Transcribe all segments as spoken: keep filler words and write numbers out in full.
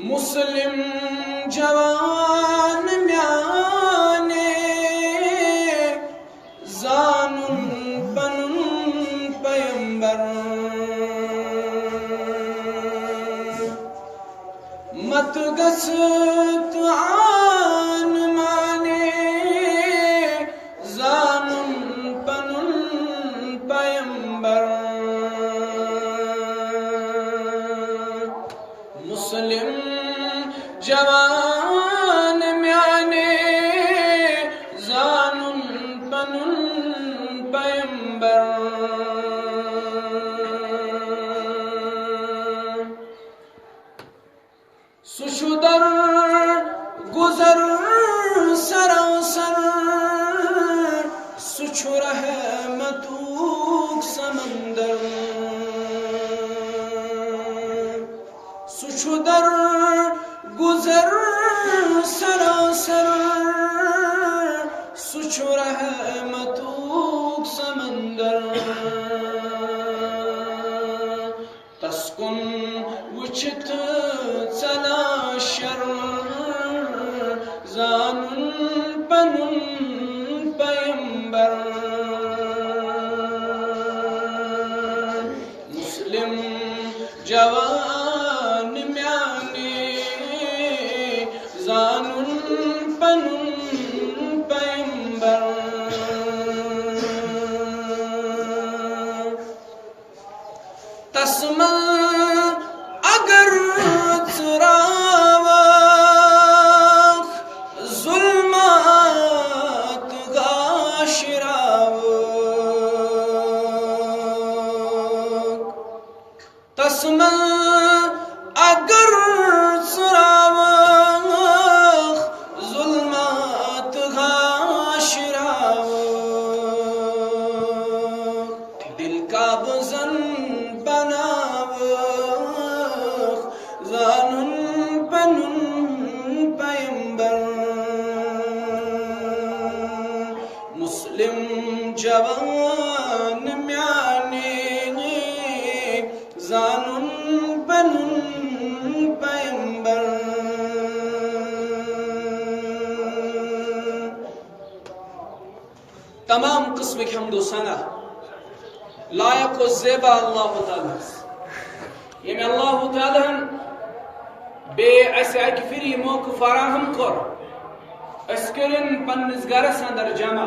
مسلم جوان میانے، زانن پنن پیمبر۔ مت گژھ تو آن مانے، زانن پنن پیمبر۔ مسلم جوان میانے، زانن پنن پیمبر۔ سُہ چھُ در گُزر سراسر، سُہ چھُ رحمتُک سمندر۔ سُہ چھُ در گُزر سراسر، سُہ چھُ رحمتُک سمندر۔ تس کُن وٕچھِتھ ژلان شرم، زانُن پنُن پیمبر۔ مسلم جوان میانے، زانُن پنُن پیمبر۔ تس منٛز اگر ژٕ راوکھ، ظلمات گاش راوکھ۔ تس منٛز اگر ژٕ راوکھ، ظلمات گاش راوکھ۔ دل قابضن بناوکھ، زانُن پنُن پیمبر۔ مسلم جوان میانے، زانُن پنُن پیمبر۔ تمام قسمٕکۍ حمد و ثنا لایق و زیبا اللہ تعالیٰ ہس، ییٚمۍ اللہ تعالیٰ ہن بیٚیہِ اسہِ اکہِ پھِرِ یہِ موقعہٕ فراہم کوٚر، أسۍ کٔرِن پننِس گرس اندر جمع۔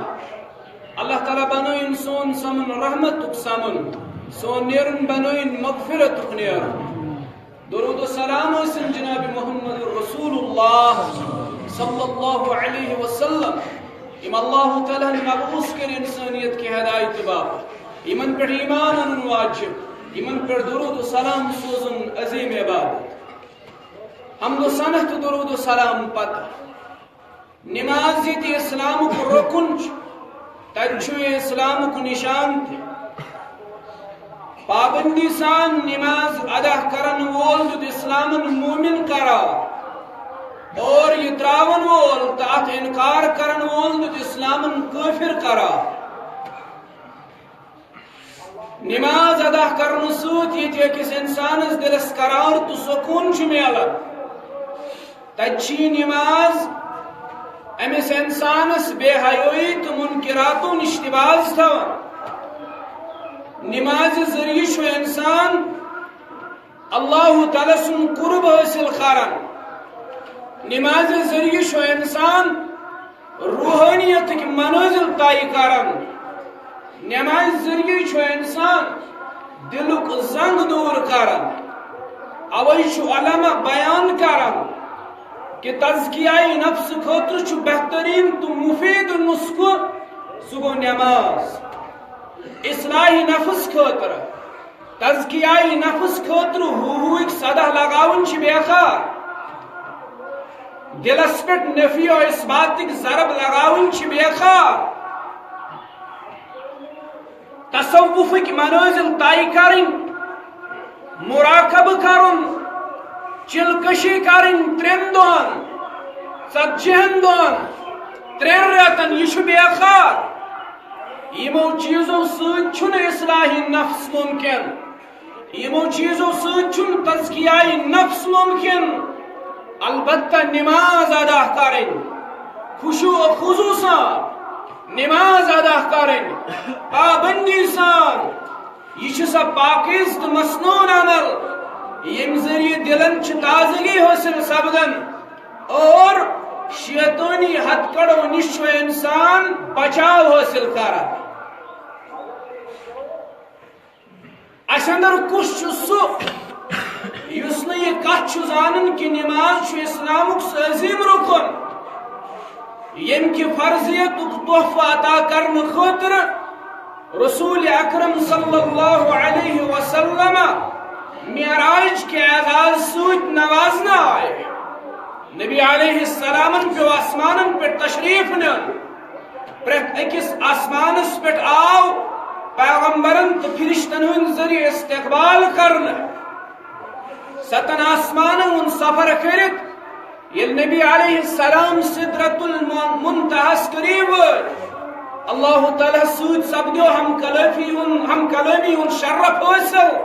اللہ تعالیٰ بنٲیِن سون سمُن رحمتُک سمُن، سون نیرُن بنٲیِن مغفرتُک نیرُن۔ درود و سلام ٲسِن جناب محمد رسول اللہ صلی اللہ علیہ وسلم، یِم اللہ تعالیٰ ہن مبعوث کٔرۍ انسانیت کہِ ہدایت باپتھ، یِمن پٮ۪ٹھ ایمان انُن واجب، یِمن پٮ۪ٹھ درود و سلام سوزُن عظیم عبادت۔ حمد و ثنا تہٕ درود و سلام پتہٕ نماز ییٚتہِ اسلامُک رکن چھُ، تتہِ چھُ یہِ اسلامُک نشان تہِ۔ پابندی سان نماز ادا کرن وول دیُت اسلامن مومن قرار، اور یہِ تراون وول تہٕ اتھ انکار کرن وول دیُت اسلامن کٲفر قرار۔ نماز ادا کرنہٕ سۭتۍ ییٚتہِ أکِس انسانس دِلس قرار تہٕ سکوٗن چھُ میلان، تتہِ چھِ یہِ نماز أمِس انسانس بے حیٲیی تہٕ منکراتو نِش تہِ باز تھاوان۔ نمازِ ذٔریعہٕ چھُ انسان اللہ تعالیٰ سُنٛد قرب حٲصِل کران۔ نمازِ ذٔریعہٕ چھُ انسان روحانیتٕکۍ منٲزل طے کران۔ نمازِ ذٔریعہٕ چھُ انسان دلُک زنگ دوٗر کران۔ اوے چھُ علماء بیان کران کہِ تزکیہ نفس خٲطرٕ چھُ بہتریٖن تہٕ مفید نسخہٕ، سُہ گوٚو نماز۔ اصلاح نفس خٲطرٕ، تزکیہ نفس خٲطرٕ ہوٗہٕکۍ سداہ لگاوٕنۍ چھِ بیکار۔ دلس پٮ۪ٹھ نفی و اثباتٕکۍ ضرب لگاوٕنۍ چھِ بیکار۔ تصوفٕکۍ منٲزل طے کرٕنۍ، مراقبہٕ کرُن، چِلکشی کرٕنۍ ترٛٮ۪ن دۄہن، ژتجی ہن دۄہن، ترٛٮ۪ن رٮ۪تن، یہِ چھُ بیکار۔ یِمو چیٖزو سۭتۍ چھُنہٕ اصلاح نفس ممکن۔ یِمو چیٖزو سۭتۍ چھُنہٕ تزکیہ نفس ممکن۔ البتہ نماز ادا کرٕنۍ، خشوع و خضوع سان نماز ادا کرٕنۍ، پابندی سان۔ یہ چھِ سۄ پاکیز تہٕ مسنون عمل، ییٚمہِ ذٔریعہٕ دلن چھِ تازگی حٲصِل سپدان اور شیطٲنی ہتھکڑو نِش چھُ انسان بچاو حٲصِل کران۔ اسہِ اندر کُس چھُ سُہ، یُس نہٕ یہِ کتھ چھُ زانان کہِ نماز چھُ اسلامُک سُہ عظیم رُکُن، ییٚمہِ کہِ فرضیتُک تحفہٕ عطا کرنہٕ خٲطرٕ رسول اکرم صلی اللہ علیہ وسلم معراج کہِ اعزاز سۭتۍ نوازنہٕ آے۔ نبی علیہ السلامن پیوٚو آسمانن پٮ۪ٹھ تشریف نیُن۔ پرٛٮ۪تھ أکِس آسمانس پٮ۪ٹھ آو پیغمبرن تہٕ فرشتن ہُنٛد ذٔریعہٕ استقبال کرنہٕ۔ ستن آسمانن ہُنٛد سفر کٔرِتھ ییٚلہِ نبی علیہ السلام سدرۃ المنتہاہس قریب وٲتۍ، اللہ تعالیٰ سۭتۍ سپدیو ہم کلٲمی ہُنٛد، ہم کلٲمی ہُنٛد شرف حٲصِل۔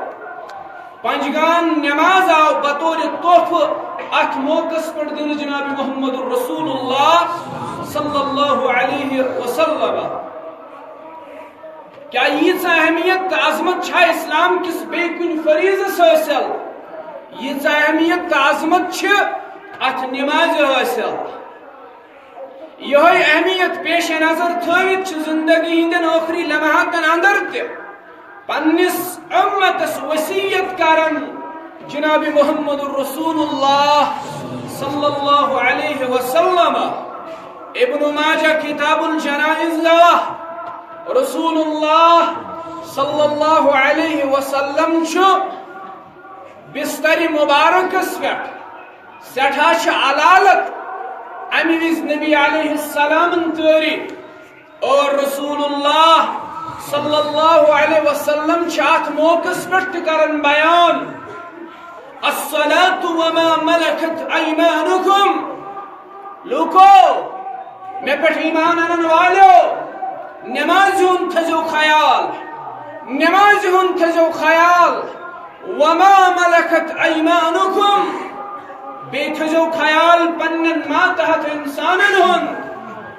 پنجگان نماز آو بطور تحفہٕ اتھ موقعس پٮ۪ٹھ دِنہٕ جناب محمد رسول اللہ صلی اللہ علیہ وسلم۔ کیا ییٖژاہ اہمیت تہٕ عظمت چھا اسلام کِس بیٚیہِ کُنہِ فریضس حٲصِل؟ ییٖژاہ اہمیت تہٕ عظمت چھِ اتھ نمازِ حٲصِل۔ یہے اہمیت پیش نظر تھٲوِتھ چھِ زندگی ہٕنٛدٮ۪ن ٲخری لمحاتن اندر تہِ پننِس امتس وصیت کران جناب محمد رسول اللہ صلی اللہ علیہ وسلم۔ ابن ماجہ کتاب الجنائز گواہ، رسول اللہ صلی اللہ علیہ وسلم چھُ بستر مبارکس پٮ۪ٹھ سٮ۪ٹھاہ چھِ علالت۔ امہِ وِزِ نبی علیہ السلامن تٲری اور رسول اللہ صلی اللہ علیہ وسلم چھِ اتھ موقعس پٮ۪ٹھ تہِ کران بیان، الصلاة وما ملكت أيمانكم۔ لوٗکو، مےٚ پٮ۪ٹھ ایمان انن والیو، نمازِ ہُنٛد تھٲزیو خیال، نمازِ ہُنٛد تھٲزیو خیال۔ وما ملكت أيمانكم، بیٚیہِ تھٲزیو خیال پننٮ۪ن ماتحت انسانن ہُنٛد،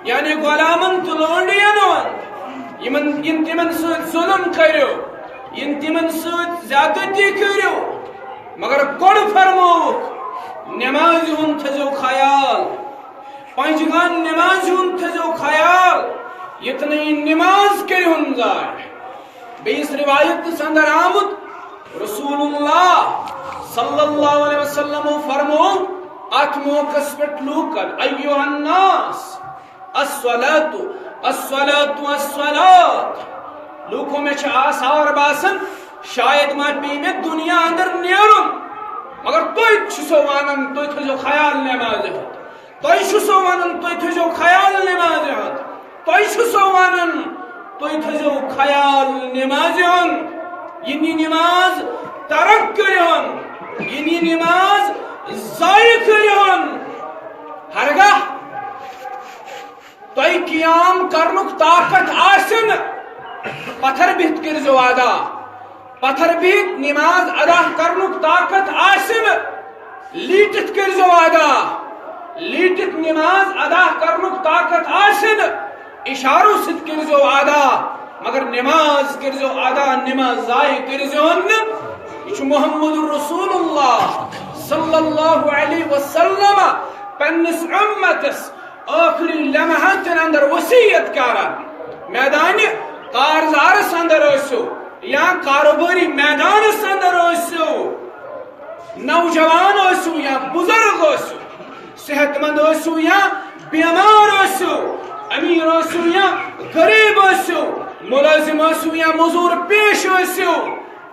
یعنی غلامن تہٕ لونڈین ہُنٛد، یِمن، یِم تِمن سۭتۍ ظلم کٔرِو، یِم تِمن سۭتۍ زیادتی کٔرِو، مگر گۄڈٕ فرمووُکھ، نمازِ ہُنٛد تھٲزیو خیال، پنجگان نمازِ ہُنٛد تھٲزیو خیال، یتھ نہٕ یہِ نماز کٔرِہُن ضایع۔ بیٚیِس روایتس اندر آمُت، رسول اللہ صلی اللہ علیہ وسلم فرموو اتھ موقعس پٮ۪ٹھ لوٗکن، ایھا الناس، الصلاۃ، الصلاۃ، الصلاۃ۔ لوٗکو، مےٚ چھِ آثار باسان، شاید ما پیٚیہِ مےٚ دُنیا اندر نیرُن، مگر تُہۍ چھِو سو ونان، تُہۍ تھٲیزیو خیال نمازِ ہُنٛد۔ تۄہہِ چھُ سو ونان، تُہۍ تھٲیزیو خیال نمازِ ہُنٛد۔ تۄہہِ چھُ سو ونان، تُہۍ تھٲیزیو خیال نمازِ ہُنٛد۔ یہِ نی نماز ترک کٔرِہُن، یہِ نی نماز ضایع کٔرِہُن۔ ہرگاہ تۄہہِ قیام کرنُک طاقت آسہِ نہٕ، پتھر بِہِتھ کٔرۍزیو ادا۔ پتھر بِہِتھ نماز ادا کرنُک طاقت آسہِ نہٕ، لیٖٹِتھ کٔرۍزیو ادا۔ لیٖٹِتھ نماز ادا کرنُک طاقت آسہِ نہٕ، اشارو سۭتۍ کٔرۍزیو ادا، مگر نماز کٔرۍزیو ادا، نماز ضایع کٔرۍزیو نہٕ۔ یہِ چھُ محمد رسول اللہ صلی اللہ علیہ وسلم پننِس امتس ٲخری لمحاتن اندر وصیت کران۔ میدانِ کارزارس اندر ٲسِو یا کاروباری میدانس اندر ٲسِو، نوجوان ٲسِو یا بزرگ ٲسِو، صحت مند ٲسِو یا بیمار ٲسِو، امیر ٲسِو یا غریب ٲسِو، ملازم ٲسِو یا مزور پیش ٲسِو،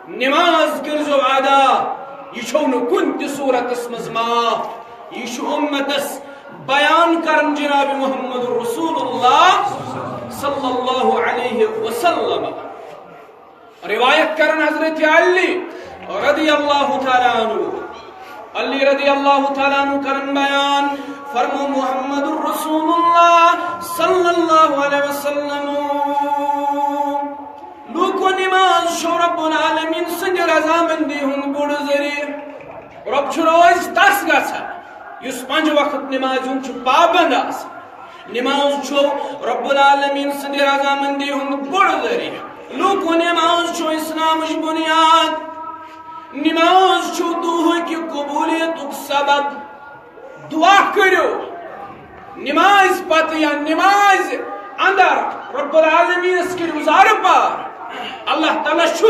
نماز کٔرۍزیو ادا۔ یہِ چھو نہٕ کُنہِ تہِ صورتس منٛز معاف۔ یہِ چھُ امتس بیان کران جناب محمد رسول اللہ صلی اللہ علیہ وسلم۔ روایت کرن حضرت علی رضی اللہ تعالیٰ عنہ۔ علی رضی اللہ تعالیٰ عنہ کرن بیان، فرمو محمد رسول اللہ صلی اللہ علیہ وسلم، لوٗکو، نماز چھو رب العالمین سٕنٛدِ رضامندی ہُنٛد بوٚڑ ذٔریعہٕ۔ رب چھُ رٲضۍ تس گژھان یُس پنٛجہِ وقت نمازِ ہُنٛد چھُ پابند آسان۔ نماز چھُ رب العالمین سٕنٛدِ رضامندی ہُنٛد بوٚڑ ذٔریعہٕ۔ لوٗکو، نماز چھُ اسلامٕچ بنیاد۔ نماز چھُ دُعہٕکہِ قبولیتُک سبب۔ دعا کٔرِو نمازِ پتہٕ یا نمازِ اندر، رب العالمینس کٔرِو زارٕ پار۔ اللہ تعالیٰ چھُ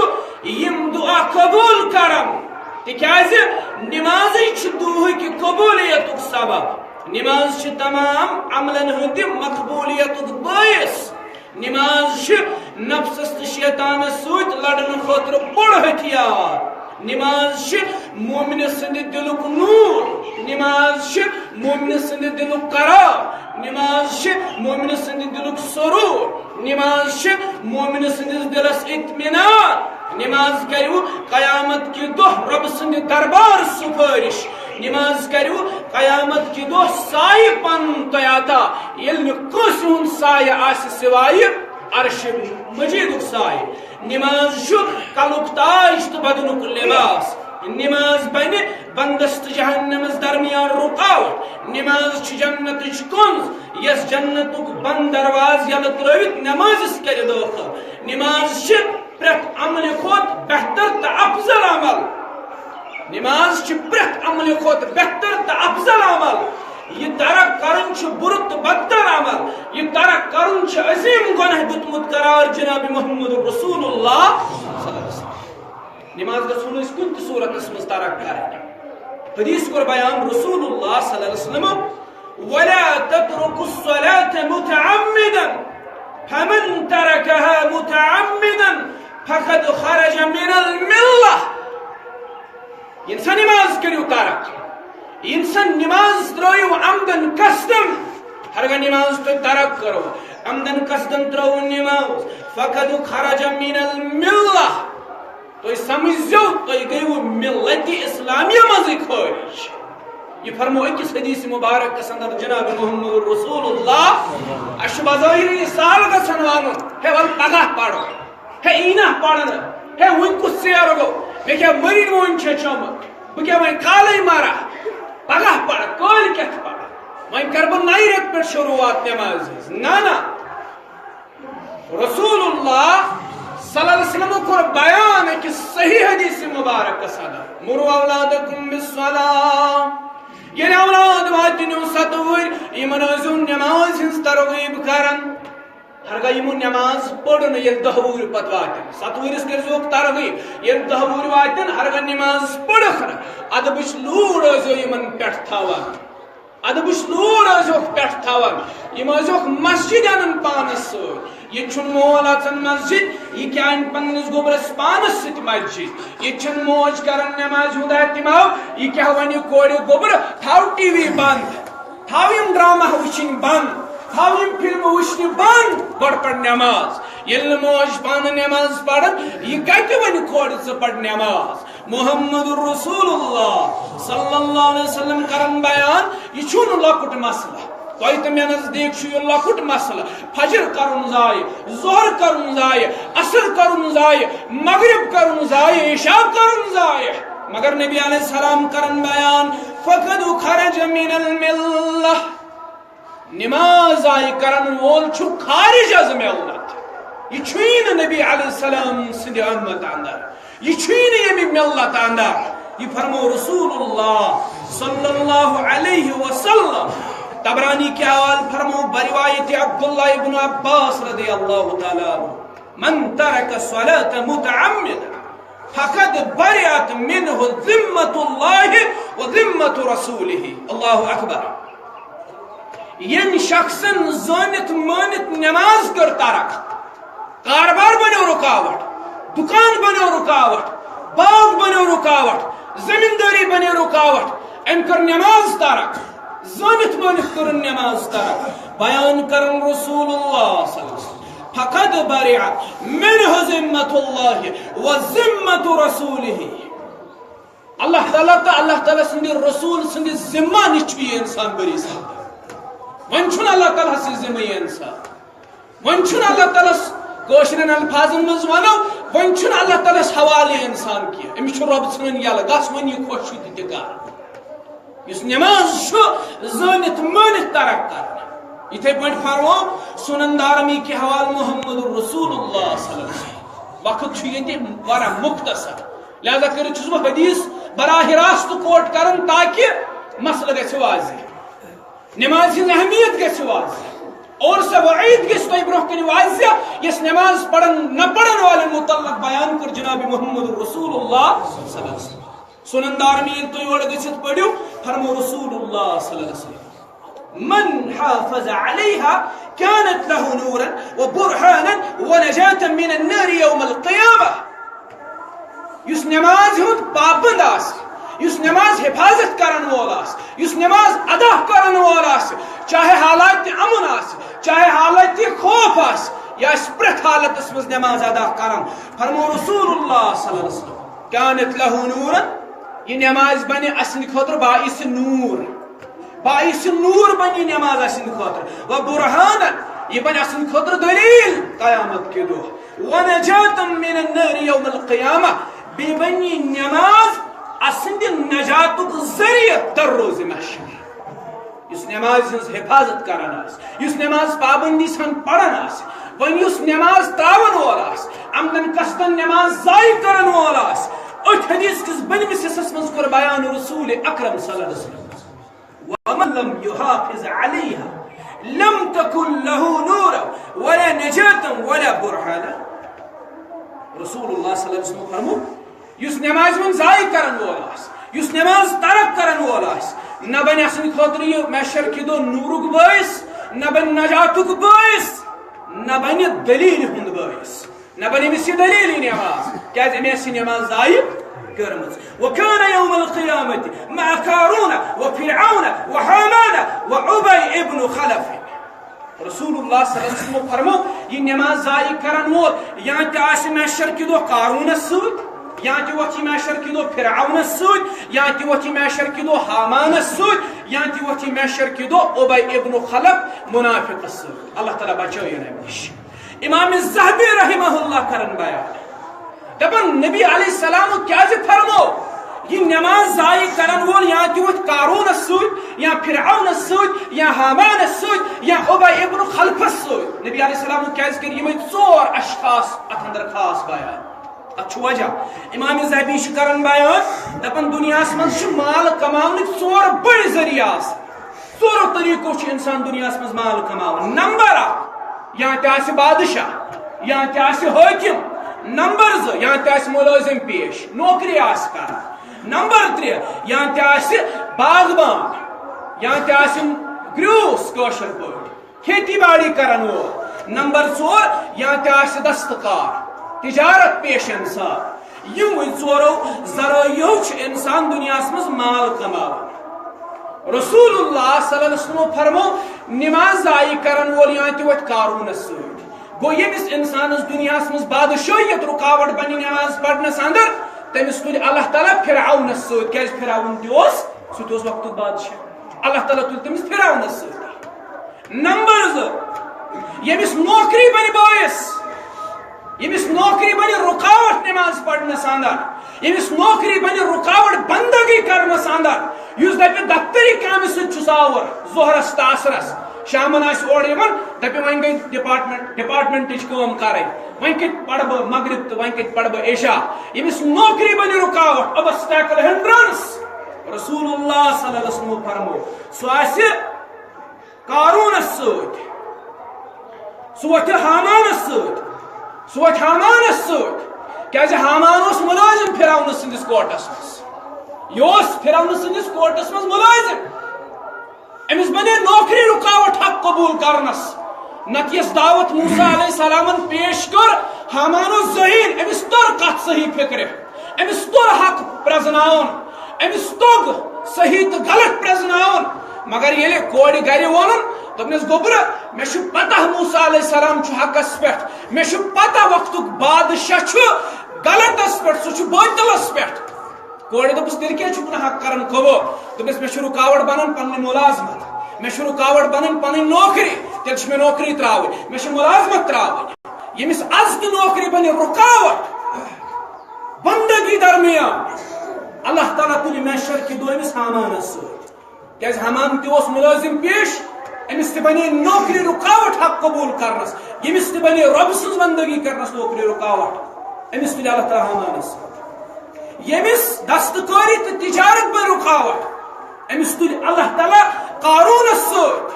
یِم دعا قبول کران، تِکیازِ نمازٕے چھِ دُعہٕکہِ قبولیتُک سبب۔ نماز چھِ تمام عملن ہٕنٛدِ مقبولیتُک بٲعث۔ نماز چھِ نفسس تہٕ شیطانس سۭتۍ لڑنہٕ خٲطرٕ بوٚڑ ہتھیار۔ نماز چھِ مومنہٕ سٕنٛدِ دِلُک نوٗر۔ نماز چھِ مومنہٕ سٕنٛدِ دِلُک قرار۔ نماز چھِ مومنہٕ سٕنٛدِ دِلُک سرور۔ نماز چھِ مومنہٕ سٕنٛدِس دِلس اطمینان۔ نماز کٔرِو قیامت کہِ دۄہ رۄبہٕ سٕنٛدِ دربار سُفٲرِش۔ نماز کٔرِو قیامت کہِ دۄہ سایہِ پنُن تۄہہِ عطا، ییٚلہِ نہٕ کٲنٛسہِ ہُنٛد سایہِ آسہِ سوایہِ عرشِ مجیدُک سایہِ۔ نماز چھُ کلُک تاج تہٕ بدنُک لباس۔ نماز بنہِ بندس تہٕ جہنمس درمیان رکاوٹ۔ نماز چھِ جنتٕچ کنز، یس جنتُک بند دروازٕ یلہٕ ترٲوِتھ نمازس کرِ دٲخل۔ نماز چھِ پرٛٮ۪تھ عملہِ کھۄتہٕ بہتر تہٕ افضل عمل۔ نماز چھِ پرٛٮ۪تھ عملہِ کھۄتہٕ بہتر تہٕ افضل عمل۔ یہِ ترک کرُن چھُ بُرٕ تہٕ بدتر عمل۔ یہِ ترک کرُن چھُ عظیم گۄناہ دیُتمُت قرار جناب محمد رسول اللہ۔ نماز گژھو نہٕ أسۍ کُنہِ تہِ صورتس منٛز ترک کرٕنۍ۔ حدیث کوٚر بیان رسول اللہ صلی اللہ علیہ وسلم، "ولا تتركوا الصلاة متعمدا، فمن تركها متعمدا فقد خرج من الملة۔" ییٚمہِ ساتہٕ نماز کٔرِو ترک، ییٚمہِ ساتہٕ نماز ترٲیِو عمدن قصدن، ہرگاہ نماز تُہۍ ترک کٔرو، عمدن قصدن ترٲوٕو نماز، فقد خرج من الملة، تُہۍ سمجھزیو، تُہۍ گٔیوٕ ملت اسلامیہ منٛزٕے خٲرج۔ یہِ فرمو أکِس حدیث مبارکس اندر جناب محمد رسول اللہ۔ اَسہِ چھُ بظٲہر یہِ سال گژھان وَنُن، ہے وَلہٕ پگاہ پرو، ہے یی نہ پرنہٕ، ہے وُنہِ کُس ژیر گوٚو، مےٚ کیٛاہ مٔرِنۍ وُنہِ چھےٚ چٲمٕژ، بہٕ کیٛاہ وۄنۍ کالے مرا، پگاہ پرٕ، کٲلۍ کٮ۪تھ پرٕ، وۄنۍ کرٕ بہٕ نَیہِ رٮ۪تہٕ پٮ۪ٹھ شروٗعات نٮ۪مازِ ہٕنٛز۔ نہ نہ، رسول اللہ صلی اللہ علیہ وسلم کوٚر بیان أکِس صحیح حدیث مبارکس اندر، "مروا اولادکم بالصلاة"، ییٚلہِ اولاد واتنو ستہٕ وُہٕرۍ، یِمن ٲسۍزیو نماز ہٕنٛز ترغیب کران۔ ہرگاہ یِمو نماز پٔر نہٕ، ییٚلہِ دَہ وُہٕرۍ پتہٕ واتن، ستہٕ وُہٕرِس کٔرۍزیوکھ ترغیب، ییٚلہِ دَہ وُہٕرۍ واتن، ہرگاہ نماز پٔرٕکھ نہٕ، ادبٕچ لوٗر ٲسۍزیو یِمن پٮ۪ٹھ تھاوان۔ ادبٕچ لوٗر ٲسۍزیوکھ پٮ۪ٹھ تھاوان، یِم ٲسۍزیوکھ مسجد انان پانس سۭتۍ۔ ییٚتہِ چھُنہٕ مول اژان مسجد، یہِ کیٛاہ انہِ پننِس گوٚبرس پانس سۭتۍ مسجد؟ ییٚتہِ چھَنہٕ موج کران نمازِ ہُنٛد اہتمام، یہِ کیٛاہ ونہِ کورِ گوٚبرٕ، تھاو ٹی وی بنٛد، تھاو یِم ڈرامہ وٕچھِنۍ بنٛد، تھاو یِم فلمہٕ وٕچھنہِ بنٛد، گۄڈٕ پَر نماز۔ ییٚلہِ نہٕ موج پانہٕ نماز پران، یہِ کتہِ ونہِ کورِ ژٕ پَر نماز؟ محمد رسول اللہ صلی اللہ علیہ وسلم کرن بیان، یہِ چھُنہٕ لۄکُٹ مسلہٕ۔ تۄہہِ تہٕ مےٚ نزدیٖک چھُ یہِ لۄکُٹ مسلہٕ۔ فجر کرُن ضایع، ظہر کرُن ضایع، عصر کرُن ضایع، مغرب کرُن ضایع، عشاء کرُن ضایع۔ مگر نبی علیہ السلام کرن بیان، "فقد خرج من الملة۔" نماز ضایع کرن وول چھُ خارج از ملت۔ یہِ چھُے نہٕ نبی علیہ السلام سٕنٛدِ اُمت اندر، یہِ چھُے نہٕ ییٚمہِ ملت اندر۔ یہِ فرمو رسول اللہ صلی اللہ علیہ وسلم۔ طبرانی کہِ حوالہٕ فرمو بروایت عبداللہ ابن عباس رضی اللہ تعالیٰ عنہ، "من ترک الصلاة متعمدا فقد برئت منه ذمة الله وذمة رسوله۔" اللہ اکبر۔ ییٚمۍ شخصن زٲنِتھ مٲنِتھ نماز کٔر ترک، کاربار بنیو رکاوٹ، دکان بنیو رکاوٹ، باغ بنیو رکاوٹ، زمیندٲری بنیو رکاوٹ، أمۍ کٔر نماز ترک، زٲنِتھ مٲنِتھ کٔرٕن نماز ترک۔ بیان کرن رسول اللہ صلی اللہ علیہ وسلم، "فقد برئت منه ذمة الله وذمة رسوله۔" اللہ تعالیٰ تہٕ اللہ تعالیٰ سٕنٛدِ رسول سٕنٛدِ ذمہ نِش چھُ یہِ انسان بری سپدان۔ وۄنۍ چھُنہٕ اللہ تعالیٰ سٕنٛدِ ذمہ یہِ انسان۔ وۄنۍ چھُنہٕ اللہ تعالیٰ ہس، کٲشرٮ۪ن الفاظن منٛز ونو، وۄنۍ چھُنہٕ اللہ تعالیٰ ہس حوالہٕ یہِ انسان کینٛہہ۔ أمِس چھُ رۄب ژھٕنان یَلہٕ، گژھ وۄنۍ یہِ خۄش چھُ تہِ تہِ کر۔ یُس نماز چھُ زٲنِتھ مٲنِتھ ترک کرُن۔ یِتھے پٲٹھۍ فرمو سنن دارمی کہِ حوالہٕ محمد رسول اللہ صلی اللہ علیہ وسلم۔ وقت چھُ ییٚتہِ واریاہ مختصر، لہذا کٔرِتھ چھُس بہٕ حدیث براہ راست کوٹ کران تاکہ مسئلہٕ گژھِ واضح، نماز ہٕنٛز اہمیت گژھِ واضح، اور سۄ وعید گژھِ تۄہہِ برونٛہہ کنہِ واضح یۄس نماز پرن نہ پرن والٮ۪ن متعلق بیان کٔر جناب محمد رسول اللہ صلی اللہ علیہ وسلم۔ سنن دارمی ییٚلہِ تُہۍ یورٕ گٔژھِتھ پٔرِو، فرمو رسول اللہ صلی اللہ علیہ وسلم، من حافظ عليها كانت له نورا وبرهانا ونجاة من النار يوم القيامة۔ یُس نماز ہُنٛد پابند آسہِ، یُس نماز حفاظت کرن وول آسہِ، یُس نماز ادا کرن وول آسہِ، چاہے حالات امن آسہِ، چاہے حالات خوف آسہِ، یہِ آسہِ پرٛٮ۪تھ حالتس منٛز نماز ادا کران، فرمو رسول اللہ صلی اللہ علیہ وسلم، كانت له نورا، یہِ نماز بنہِ اسٕنٛدِ خٲطرٕ باعث نور، باعث نور بنہِ یہِ نماز اسٕنٛدِ خٲطرٕ، وبرهانا، یہِ بنہِ اسٕنٛدِ خٲطرٕ دلیل قیامت کہِ دۄہ، ونجاة من النار يوم القيامة، بیٚیہِ بنہِ یہِ نماز اسٕنٛدِ نجاتُک ذٔریعہٕ در روز محشر۔ یُس نماز ہٕنٛز حفاظت کران آسہِ، یُس نماز پابندی سان پران آسہِ، وۄنۍ یُس نماز تراون وول آسہِ، عمدن قصدن نماز ضایع کرن وول آسہِ، أتھۍ حدیث کِس بٔنمِس حصس منٛز کوٚر بیان رسول اکرم صلی اللہ علیہ وسلم، ومن لم يحافظ عليها لم تكن له نورا ولا نجاة ولا برهانا۔ رسول اللہ صلی اللہ علیہ وسلم فرمو، یُس نماز منٛز ضایع کرن وول آسہِ، یُس نماز ترک کرن وول آسہِ، نہ بنہِ اسٕنٛدِ خٲطرٕ یہِ محشر کہِ دۄہ نورُک بٲعث، نہ بنہِ نجاتُک بٲعث، نہ بنہِ دلیل ہُنٛد بٲعث، نہ بنہِ أمِس یہِ دلیل یہِ نماز، کیازِ أمۍ آسہِ یہِ نماز ضایع کٔرمٕژ۔ وكان يوم القيامة مع قارون وفرعون وهامان وأبي بن خلف۔ رسول اللہ صلی اللہ علیہ وسلم فرمو، یہِ نماز ضایع کرن وول یا تہِ آسہِ محشر کہِ دۄہ قارونس سۭتۍ، یا تہِ وۄتھِ یہِ محشر کہِ دۄہ فرعونس سۭتۍ، یا تہِ وۄتھِ یہِ محشر کہِ دۄہ ہامانس سۭتۍ، یا تہِ وۄتھِ یہِ محشر کہِ دۄہ ابی ابن خلف منافقس سۭتۍ۔ اللہ تعالیٰ بچٲیِن امہِ نِش۔ امام ذہبی رحمہ اللہ کرن بیان۔ دپان نبی علیہ السلام کیازِ فرمو، یہِ نماز ضایع کرن وول یا تہِ وۄتھِ قارونس سۭتۍ، یا فرعونس سۭتۍ، یا ہامانس سۭتۍ، یا ابی ابن خلفس سۭتۍ۔ نبی علیہ السلام کیازِ کٔرۍ یِمے ژور اشخاص اتھ اندر خاص بیان؟ اتھ چھُ وجہ۔ امام ذہبی چھُ کران بیان، دپان دُنیاہس منٛز چھِ مال کماونٕکۍ ژور بٔڑۍ ذٔریعہٕ آسان۔ ژورو طریقو چھُ انسان دُنیاہس منٛز مال کماوان۔ نمبر اکھ، یا تہِ آسہِ بادشاہ، یا تہِ آسہِ حٲکِم۔ نمبر زٕ، یا تہِ آسہِ مُلٲزِم پیش، نوکری آسہِ کران۔ نمبر ترٛےٚ، یا تہِ آسہِ باغبان، یا تہِ آسہِ گریوٗس کٲشِر پٲٹھۍ، کھیتی باڑی کرن وول۔ نمبر ژور، یا تہِ آسہِ دستکار، تجارت پیش انسان۔ یِموٕے ژورو ذرٲیعو چھُ انسان دُنیاہس منٛز مال کماوان۔ رسول اللہ صلی اللہ علیہ وسلم فرمو، نماز ضایع کرن وول یا تہِ وۄتھِ قارونس سۭتۍ۔ گوٚو ییٚمِس انسانس دُنیاہس منٛز بادشٲہیت رُکاوٹ بنہِ نماز پرنس اندر، تٔمِس تُلہِ اللہ تعالیٰ فرعونس سۭتۍ، کیازِ فرعون تہِ اوس، سُہ تہِ اوس وقتُک بادشاہ۔ اللہ تعالیٰ تُلہِ تٔمِس فرعونس سۭتۍ۔ نمبر زٕ، ییٚمِس نوکری بنہِ بٲعث، ییٚمِس نوکری بنہِ رُکاوٹ نماز پرنس اندر، ییٚمِس نوکری بنہِ رُکاوٹ بندگی کرنس اندر، یُس دپہِ دفتری کامہِ سۭتۍ چھُس آوُر، ظہرس تہٕ عصرس، شامن آسہِ اورٕ یِوان، دپہِ وۄنۍ گٔے ڈپارٹمنٹ، ڈپارٹمنٹٕچ کٲم کرٕنۍ، وۄنۍ کتہِ پرٕ بہٕ مغرب تہٕ وۄنۍ کتہِ پرٕ بہٕ عشاء؟ ییٚمِس نوکری بنہِ رُکاوٹ، obstacle، hindrance، رسول اللہ صلی اللہ علیہ وسلم فرمو، سُہ آسہِ قارونس سۭتۍ، سُہ وۄتھِ ہامانس سۭتۍ، سُہ وۄتھِ ہامانس سۭتۍ، کیازِ ہامان اوس مُلٲزِم فرعون سٕنٛدِس کورٹس منٛز، یہِ اوس فرعون سٕنٛدِس کورٹس منٛز مُلٲزِم۔ أمِس بنے نوکری رُکاوٹ حق قبول کرنس۔ نتہٕ یۄس دعوت موسیٰ علیہ السلامن پیش کٔر، ہامان اوس ذہین، أمِس توٚر کتھ صحیح فکرِ۔ أمِس توٚر حق پرٛزناوُن، أمِس توٚگ صحیح تہٕ غلط پرٛزناوُن۔ مگر ییٚلہِ کورِ گرِ ووٚنُن، دوٚپنس، "گوٚبرٕ، مےٚ چھُ پتہ موسیٰ علیہ السلام چھُ حقس پٮ۪ٹھ، مےٚ چھُ پتہ وقتُک بادشاہ چھُ غلطس پٮ۪ٹھ، سُہ چھُ باطلس پٮ۪ٹھ۔" کورِ دوٚپُس، "تیٚلہِ کیٛازِ چھُکھ نہٕ حق کران قبوٗل؟" دوٚپنس، "مےٚ چھُ رُکاوٹ بنان پنٕنۍ مُلازمت، مےٚ چھُ رُکاوٹ بنان پنٕنۍ نوکری، تیٚلہِ چھِ مےٚ نوکری ترٛاوٕنۍ، مےٚ چھِ مُلازمت ترٛاوٕنۍ۔" ییٚمِس از تہِ نوکری بنہِ رُکاوٹ بندگی درمیان، اللہ تعالیٰ تُلہِ محشر کہِ دۄہ أمِس ہامانس سۭتۍ۔ کیازِ حمام تہِ اوس مُلٲزِم پیش، أمِس تہِ بنے نوکری رُکاوٹ حق قبول کرنس، ییٚمِس تہِ بنے رۄب سٕنٛز بندگی کرنس نوکری رُکاوٹ، أمِس تُلہِ اللہ تعالیٰ حمامس سۭتۍ۔ ییٚمِس دستکٲری تہٕ تجارت بنے رُکاوٹ، أمِس تُلہِ اللہ تعالیٰ قارونس سۭتۍ،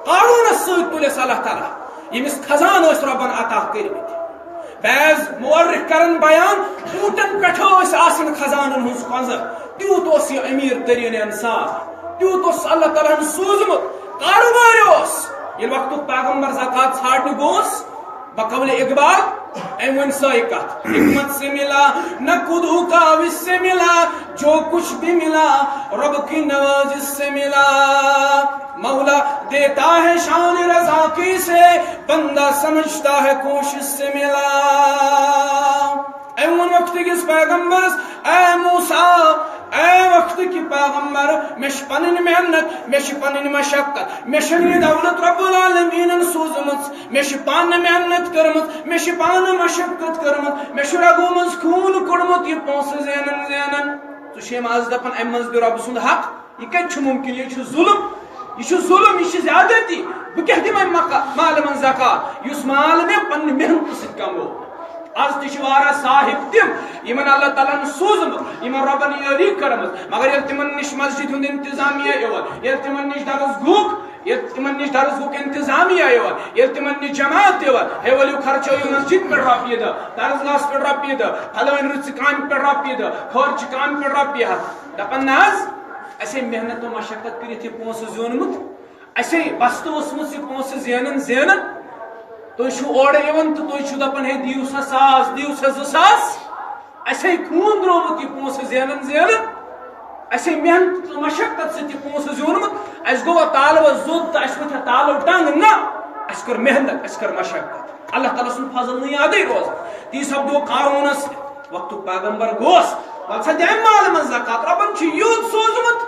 قارونس سۭتۍ تُلٮ۪س اللہ تعالیٰ، ییٚمِس خزانہٕ ٲسۍ رۄبن عطا کٔرمٕتۍ۔ بعض مورخ کرن بیان، اوٗنٹن پٮ۪ٹھ ٲسۍ آسان خزانن ہٕنٛز کۄنٛزٕ۔ تیوٗت اوس یہِ امیر تریٖن انسان، تیوٗت اوس اللہ تعالیٰ ہن سوٗزمُت، کارٕبارِ اوس۔ ییٚلہِ وقتُک پیغمبر زکوٰۃ ژھانٛڈنہِ گوس، بقول اقبال، أمۍ ؤنۍ سۄے کتھ، حکمت سے ملا، نہ کدو کاوش سے ملا، جو کچھ بھی ملا، رب کی نوازش سے ملا۔ مولا دیتا ہے شان رضا کی سے، بندہ سمجھتا ہے کوشش سے ملا۔ أمۍ ووٚن وقتہٕ کِس پیغمبرس، اے موسیٰ، اے وقتہٕ کہِ پیغمبر، مےٚ چھِ پنٕنۍ محنت، مےٚ چھِ پنٕنۍ مشقت، مےٚ چھَنہٕ یہِ دولت رب العالمیٖنن سوٗزمٕژ، مےٚ چھِ پانہٕ محنت کٔرمٕژ، مےٚ چھِ پانہٕ مشقت کٔرمٕژ، مےٚ چھُ رگو منٛز خوٗن کوٚڑمُت یہِ پونٛسہٕ زینان زینان۔ ژٕ چھُ یِم از دپان، امہِ منٛز پیوٚو رۄبہٕ سُنٛد حق۔ یہِ کتہِ چھُ مُمکِن؟ یہِ چھُ ظُلم، یہِ چھُ ظُلم، یہِ چھِ زیادتی۔ بہٕ کیٛاہ دِمہٕ امہِ مقا-، مالہٕ منٛز زکات، یُس مال مےٚ پننہِ محنتہٕ سۭتۍ کموو؟ از تہِ چھِ واریاہ صاحب تِم، یِمن اللہ تعالیٰ ہن سوٗزمُت، یِمن رۄبن یٲری کٔرمٕژ، مگر ییٚلہِ تِمن نِش مسجد ہُنٛد انتظامیہ یِوان، ییٚلہِ تِمن نِش درس گوٚو، ییٚلہِ تِمن نِش درس گوٚو انتظامیہ یِوان، ییٚلہِ تِمن نِش جماعت یِوان، ہے ؤلِو خرچٲیِو مسجد پٮ۪ٹھ رۄپیہِ دہ، درس گاہس پٮ۪ٹھ رۄپیہِ دہ، فلٲنۍ رٕژِ کامہِ پٮ۪ٹھ رۄپیہِ دہ، خٲرچہِ کامہِ پٮ۪ٹھ رۄپیہِ ہتھ۔ دپان نہ حظ، اسے محنت و مشقت کٔرِتھ یہِ پونٛسہٕ زیوٗنمُت، اسے بستہٕ اوسمُت یہِ پونٛسہٕ زینان زینان، تُہۍ چھِو اورٕ یِوان تہٕ تُہۍ چھِو دپان، ہے دِیِو سا ساس، دِیِو سا زٕ ساس۔ اسے خوٗن درٛومُت یہِ پونٛسہٕ زینان زینان، اسے محنت تہٕ مشقت سۭتۍ یہِ پونٛسہٕ زیوٗنمُت۔ اسہِ گوٚوا تالوَس زوٚد تہٕ اسہِ وٕتھِ تالو ٹنٛگ؟ نہ، اسہِ کٔر محنت، اسہِ کٔر مشقت۔ اللہ تعالیٰ سُنٛد فضل نہٕ یادٕے روزان۔ تی سپدیو قارونس، وقتُک پیغمبر گوس، وَلہٕ سا دِ اَمہِ مالہٕ منٛز زکات، رۄبن چھُ یوٗت سوٗزمُت۔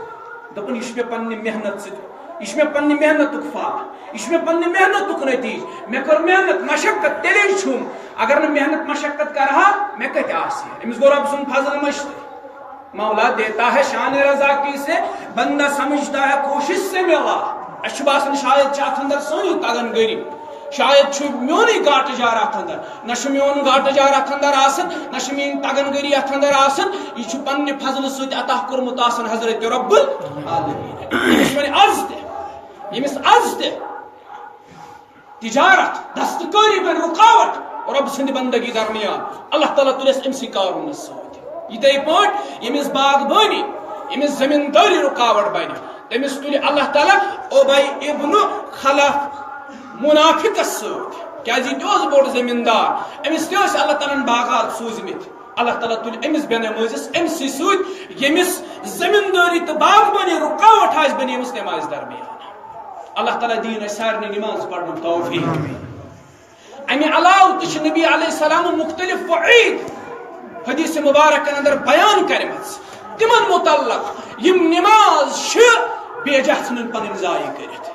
دوٚپُن، یہِ چھُ مےٚ پننہِ محنت سۭتۍ، یہِ چھُ مےٚ پننہِ محنتُک پھل، یہِ چھُ مےٚ پننہِ محنتُک نتیٖجہٕ۔ مےٚ کٔر محنت، مشقت، تیٚلے چھُم۔ اگر نہٕ محنت مشقت کرٕ ہا، مےٚ کتہِ آسہِ ہا؟ أمِس گوٚو رۄب سُنٛد فضل مٔشتٕے۔ مولا دیتا ہے شان رضا کی سے، بندہ سمجھتا ہے کوشش سے ملا۔ اَسہِ چھُ باسان، شاید چھِ اتھ اندر سٲنی تگن گٔری، شاید چھُ میونُے گاٹہٕ جار اتھ اندر۔ نہ چھُ میون گاٹہٕ جار اتھ اندر آسان، نہ چھِ میٲنۍ تگن گٔری اتھ اندر آسان۔ یہِ چھُ پننہِ فضلہٕ سۭتۍ عطا کوٚرمُت آسان حضرت رب العالمین۔ ییٚمِس وۄنۍ از تہِ، ییٚمِس از تہِ تجارت، دستکٲری بنہِ رکاوٹ رۄب سٕنٛدِ بندگی درمیان، اللہ تعالیٰ تُلٮ۪س أمسٕے قارونس سۭتۍ۔ یِتھے پٲٹھۍ ییٚمِس باغبٲنی، ییٚمِس زمیٖندٲری رکاوٹ بنہِ، تٔمِس تُلہِ اللہ تعالیٰ ابی ابن خلف منافقس سۭتۍ۔ کیازِ یہِ تہِ اوس بوٚڑ زمیٖندار، أمِس تہِ ٲسۍ اللہ تعالیٰ ہن باغات سوٗزمٕتۍ۔ اللہ تعالیٰ تُلہِ أمِس بے نمٲزِس أمسٕے سۭتۍ، ییٚمِس زمیٖندٲری تہٕ باغبٲنی رکاوٹ آسہِ بنیمٕژ نمازِ درمیان۔ اللہ تعالیٰ دِیِن اَسہِ سارنٕے نماز پرنُک توفیق۔ امہِ علاوٕ تہِ چھِ نبی علیہ السلام مختلف وعید حدیث مبارکن اندر بیان کرِمژ تِمن متعلق، یِم نماز چھِ بیجا ژھٕنان پنٕنۍ ضایع کٔرِتھ،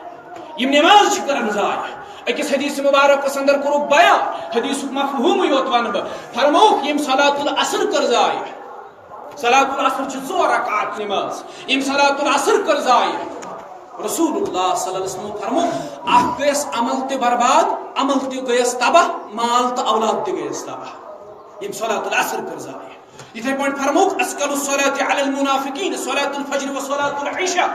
یِم نماز چھِ کران ضایع۔ أکِس حدیث مبارکس اندر کوٚرُکھ بیان، حدیثُک مفہوٗمٕے یوت ونہٕ بہٕ۔ فرمووُکھ، ییٚمۍ صلاۃ العصر کٔر ضایع۔ صلاۃ العصر چھِ ژور رکعت نماز، ییٚمۍ صلاۃ العصر کٔر ضایع۔ رسول اللہ صلی اللہ علیہ وسلم فرموو، اکھ گٔیَس عمل تہِ برباد، عمل تہِ گٔیَس تباہ، مال تہٕ اولاد تہِ گٔیَس تباہ، ییٚمۍ صلاۃ العصر کٔر ضایع۔ یِتھے پٲٹھۍ فرمووُکھ، اثقل الصلاۃ علی المنافقین صلاۃ الفجر و صلاۃ العشاء۔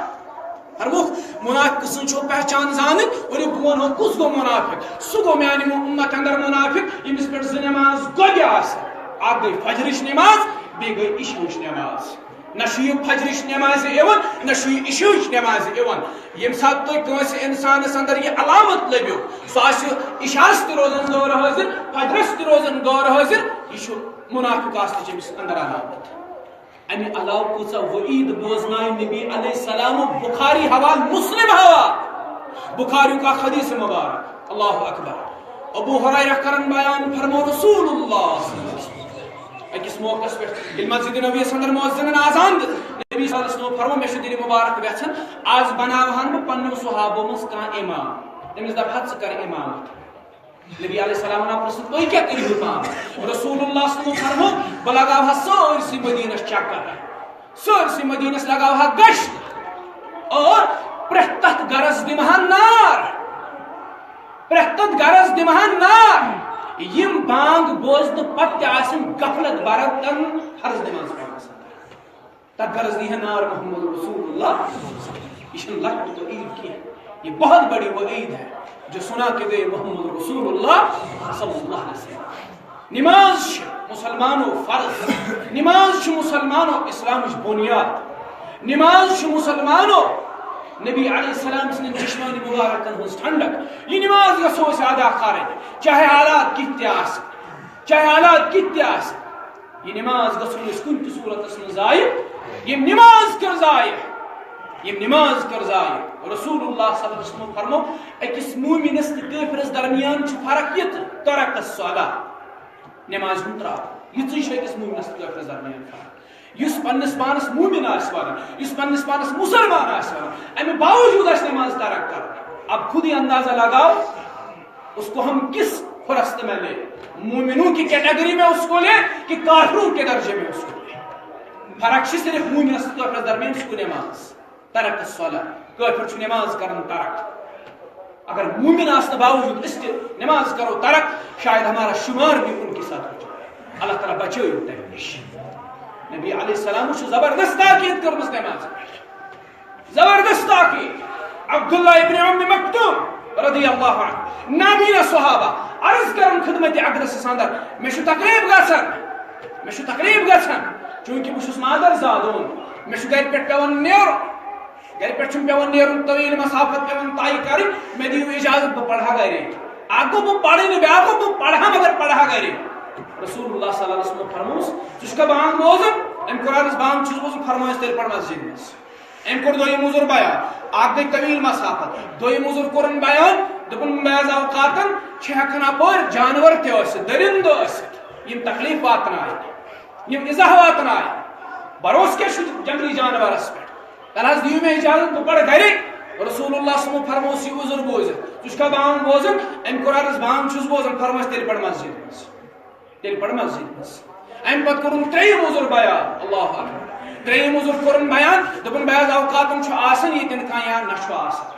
فرمووُکھ، منافق سٕنٛز چھو پہچان زانٕنۍ، ؤنِو بہٕ وَنہو کُس گوٚو منافق۔ سُہ گوٚو میانہِ امت اندر منافق، ییٚمِس پٮ۪ٹھ زٕ نماز گۄڈِ آسہِ۔ اکھ گٔے فجرٕچ نماز، بیٚیہِ گٔے عشاءٕچ نماز۔ نہ چھُ یہِ فجرٕچ نمازِ یِوان، نہ چھُ یہِ عشاءٕچ نمازِ یِوان۔ ییٚمہِ ساتہٕ تُہۍ کٲنٛسہِ اِنسانَس اندر یہِ علامت لٔبِو، سُہ آسہِ عشاہَس تہِ روزان غٲر حٲضِر، فجرَس تہِ روزان غٲر حٲضِر، یہِ چھُ منافق آسنٕچ أمِس اندر علامت۔ اَمہِ علاوٕ کۭژاہ وعیٖد بوزنایہِ نبی علیہ السلام بخاری حوالہٕ، مسلم حوالہٕ۔ بخاریُک اکھ حدیث مبارک، اللہ اکبر۔ ابو ہریرہ کرن بیان، فرمو رسول اللہ صلی اللہ علیہ وسلم أکِس موقعس پٮ۪ٹھ ییٚلہِ مسجد نبویَس اندر مؤذنن آذان دِژ، نبی صلی اللہ علیہ وسلم فرمو، مےٚ چھُ دِلہِ مبارک یژھان، آز بناوہن بہٕ پننیو صحابو منٛز کانٛہہ امام، تٔمِس دپہٕ ہا، ژٕ کر امامت۔ نبی علیہ السلام آو پرژھنہٕ، تُہۍ کیٛاہ کٔرِو یوٚت تام؟ رسول اللہ صلی اللہ علیہ وسلم فرمو، بہٕ لگاوہا سٲرسٕے مدینس چکر، سٲرسٕے مدینس لگاوہا گشت۔ اور پرٛٮ۪تھ تتھ گرس دِمہن نار، پرٛٮ۪تھ تتھ گرس دِمہن نار، یِم بانگ بوزنہٕ پتہٕ تہِ آسن غفلت برتن فرض نماز پرنس اندر۔ تتھ گرس دی ہے نار محمد رسول اللہ۔ یہ چھنہٕ لۄکٹ وعید کینٛہہ، یہ بہت بڑی وعید ہے جو سنا کے گئے محمد رسول اللہ صلی اللہ علیہ وسلم۔ نماز چھِ مسلمانو فرض، نماز چھِ مسلمانو اسلامٕچ بنیاد، نماز چھِ مسلمانو نبی علیہ السلام سٕنٛدٮ۪ن چشمانِ مبارکن ہٕنٛز ٹھنڈک۔ یہ نماز گژھو أسۍ ادا کرٕنۍ، چاہے حالات کِتھ تہِ آسن، چاہے حالات کِتھ تہِ آسن۔ یہ نماز گژھو نہٕ أسۍ کُنہِ تہِ صورتس منٛز ضایع۔ یِم نماز کٔر ضایع، یِم نماز کٔر ضایع۔ رسول اللہ صلی اللہ علیہ وسلم فرمو، أکِس مومنس تہٕ کٲفرس درمیان چھِ فرق یہِ تہٕ ترک الصلاۃ، نماز ہُنٛد ترٛاوُن۔ یِژٕے چھِ أکِس مومنس تہٕ کٲفرس درمیان فرق۔ یُس پننِس پانس مومن آسہِ ونان، یُس پننِس پانس مسلمان آسہِ ونان، امہِ باوجود آسہِ نماز ترک کران، اب خود ہی اندازہ لگاؤ، اس کو ہم کس فرست میں لیں؟ مومنوں کی کیٹیگری میں اس کو لیں کہ کافروں کے درجے میں اس کو لیں؟ فرق چھِ صرف مومنس تہٕ کٲفرس درمیان، سُہ گوٚو نماز۔ ترک الصلاۃ، کٲفر چھُ نماز کران ترک۔ اگر مومن آسنہٕ باوجود أسۍ تہِ نماز کرو ترک، شاید ہمارا شمار بھی ان کے ساتھ ہو جائے۔ اللہ تعالیٰ بچٲیِن تمہِ نِش۔ نبی علیہ السلام چھُ زبردست تاکید کٔرمٕژ نمازِ پٮ۪ٹھ۔ زبردست تاکید۔ عبداللہ ابن ام مکتوم رضی اللہ عنہ، نابینا صحابہ، عرض کرن خدمت اقدسس اندر، مےٚ چھُ تکلیف گژھان، مےٚ چھُ تکلیف گژھان، چونکہ بہٕ چھُس مادر زادون، مےٚ چھُ گرِ پٮ۪ٹھ پٮ۪وان نیرُن، گرِ پٮ۪ٹھ چھُم پٮ۪وان نیرُن، طویل مسافت پٮ۪وان طے کرٕنۍ، مےٚ دِیِو اجازت، بہٕ پرہا گرے۔ اکھ گوٚو بہٕ پرٕ نہٕ، بیٛاکھ گوٚو بہٕ پرہا مگر پرہا گرے۔ رسول اللہ صلی اللہ علیہ وسلم فرمووُس، ژٕ چھُکھا بانگ بوزان؟ أمۍ کوٚر عرض، بانگ چھُس بوزان، فرمٲیِس تیٚلہِ پَر مسجد منٛز۔ أمۍ کوٚر دوٚیِم عُذر بیان، اکھ گٔے طویل مسافت، دوٚیِم عُذر کوٚرُن بیان، دوٚپُن، بعض اوقاتن چھِ ہٮ۪کان اپٲرۍ جانور تہِ ٲسِتھ، دٔرِنٛدٕ ٲسِتھ، یِم تکلیف واتناوِ، یِم اِزاہ واتناوِ۔ بروسہٕ کیٛاہ چھُ جنگلی جانورس پٮ۪ٹھ؟ تَلہٕ حظ دِیِو مےٚ اجازت، بہٕ پرٕ گرے۔ رسول اللہ صلی اللہ علیہ وسلم فرمووُس یہِ عُذر بوٗزِتھ، ژٕ چھُکھا بانگ بوزان؟ أمۍ کوٚر عرض، بانگ چھُس بوزان، فرمٲیِس تیٚلہِ پَر مسجد منٛز۔ تیٚلہِ پَر مسجد منٛز۔ اَمہِ پَتہٕ کوٚرُن ترٛیٚیِم عُذر بیان، اللہ اکبر۔ ترٛیٚیِم عُذر کوٚرُن بیان، دوٚپُن، بعض اوقاتن چھُ آسان ییٚتٮ۪ن کانٛہہ یا نہ چھُ آسان،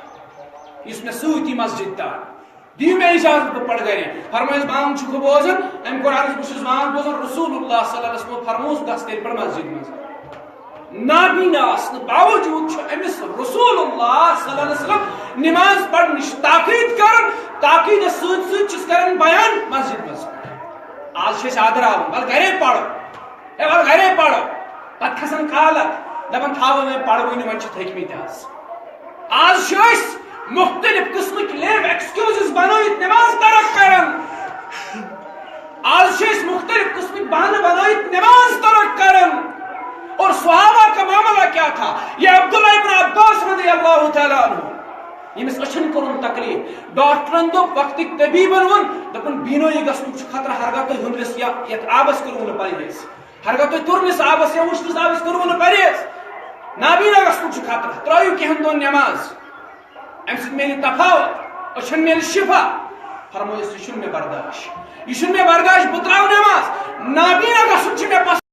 یُس مےٚ سۭتۍ یی مسجد تام۔ دِیِو مےٚ اجازت، بہٕ پَرٕ گرے۔ فرمٲیِس، بانگ چھُکھ بوزان؟ أمۍ کوٚر عرض، بہٕ چھُس بانگ بوزان۔ رسول اللہ صلی اللہ علیہ وسلم فرمووُس، گژھ تیٚلہِ پَر مسجد منٛز۔ نابینا آسنہٕ باوجود چھُ أمِس رسول اللہ صلی اللہ علیہ وسلم نماز پرنٕچ تاکید کران، تاکیدس سۭتۍ سۭتۍ چھُس کران بیان مسجد منٛز۔ آز چھِ أسۍ آدراوان، وَلہٕ گرے پرو، ہے وَلہٕ گرے پرو، پتہٕ کھسان کالر، دپان، تھاو وۄنۍ پروٕے نہٕ، وۄنۍ چھِ تھٔکۍ مٕتۍ آز۔ آز چھِ أسۍ مختلف قسمٕکۍ لیب ایکسکیوزز بنٲوِتھ نماز ترک کران۔ آز چھِ أسۍ مختلف قسمٕکۍ بہانہٕ بنٲوِتھ نماز ترک کران۔ اور صحابہ کا معاملہ کیا تھا؟ یہ عبداللہ ابن عباس رضی اللہ تعالیٰ عنہ، ییٚمِس أچھن کوٚرُن تکلیف، ڈاکٹرن دوٚپ، وقتٕکۍ طبیبن ووٚن، دوٚپُن، بینٲیی گژھنُک چھُ خطرٕ، ہرگاہ تُہۍ ہُنرِس یا یتھ آبس کٔرِو نہٕ پرہیز، ہرگاہ تُہۍ تُرنِس آبس یا وُشنِس آبس کٔرِو نہٕ پرہیز، نابینا گژھنُک چھُ خطرٕ، ترٲیِو کینٛہن دۄہن نماز۔ امہِ سۭتۍ میلہِ تفاوت، أچھن میلہِ شفا۔ فرمٲیِس، یہِ چھُنہٕ مےٚ برداش، یہِ چھُنہٕ مےٚ برداش، بہٕ ترٛاوٕ نٮ۪ماز۔ نابینا گژھُن چھُ مےٚ پسند۔